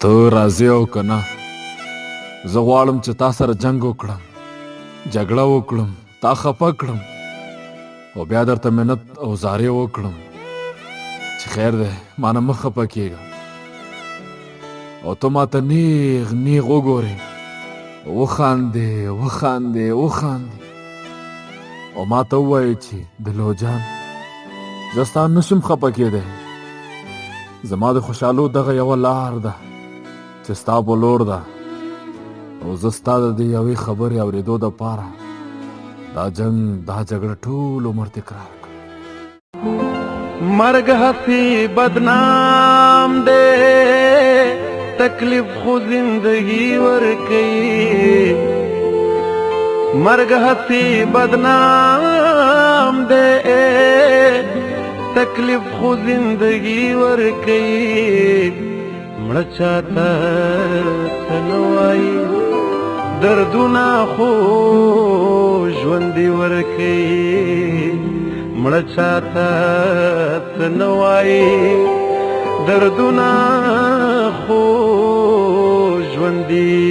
ته راځې او که نه؟ زه غواړم چې تا سره جنګ وکړم، جګړه وکړم، تا خفه کړم او بیا درته منت او زارې وکړم چې خیر دی، مانه مه خفه کېږه. او ته ماته نیغ نیغ وګورې، وخاندې وخاندې وخاندې او ماته ووایې چې دلو جان، زه ستا نشم خفه کېدی. زما د خوشحالو دغه یوه لار ده چې ستا په لور ده، او زه ستا د دې یوې خبرې اورېدو دپاره دا جنګ دا جګړه ټول عمر تکرار کړم. مرګ هسې بدنام دی، تکلیف خو زندگی ورکوي. مرګ هسې بدنام دی، تکلیف خو زندگی ورکوي. مړه چاته څه نه وایي، دردونه خو ژوندي ورکوي. مړه چاته څه نه وایي، دردونه خو ژوندي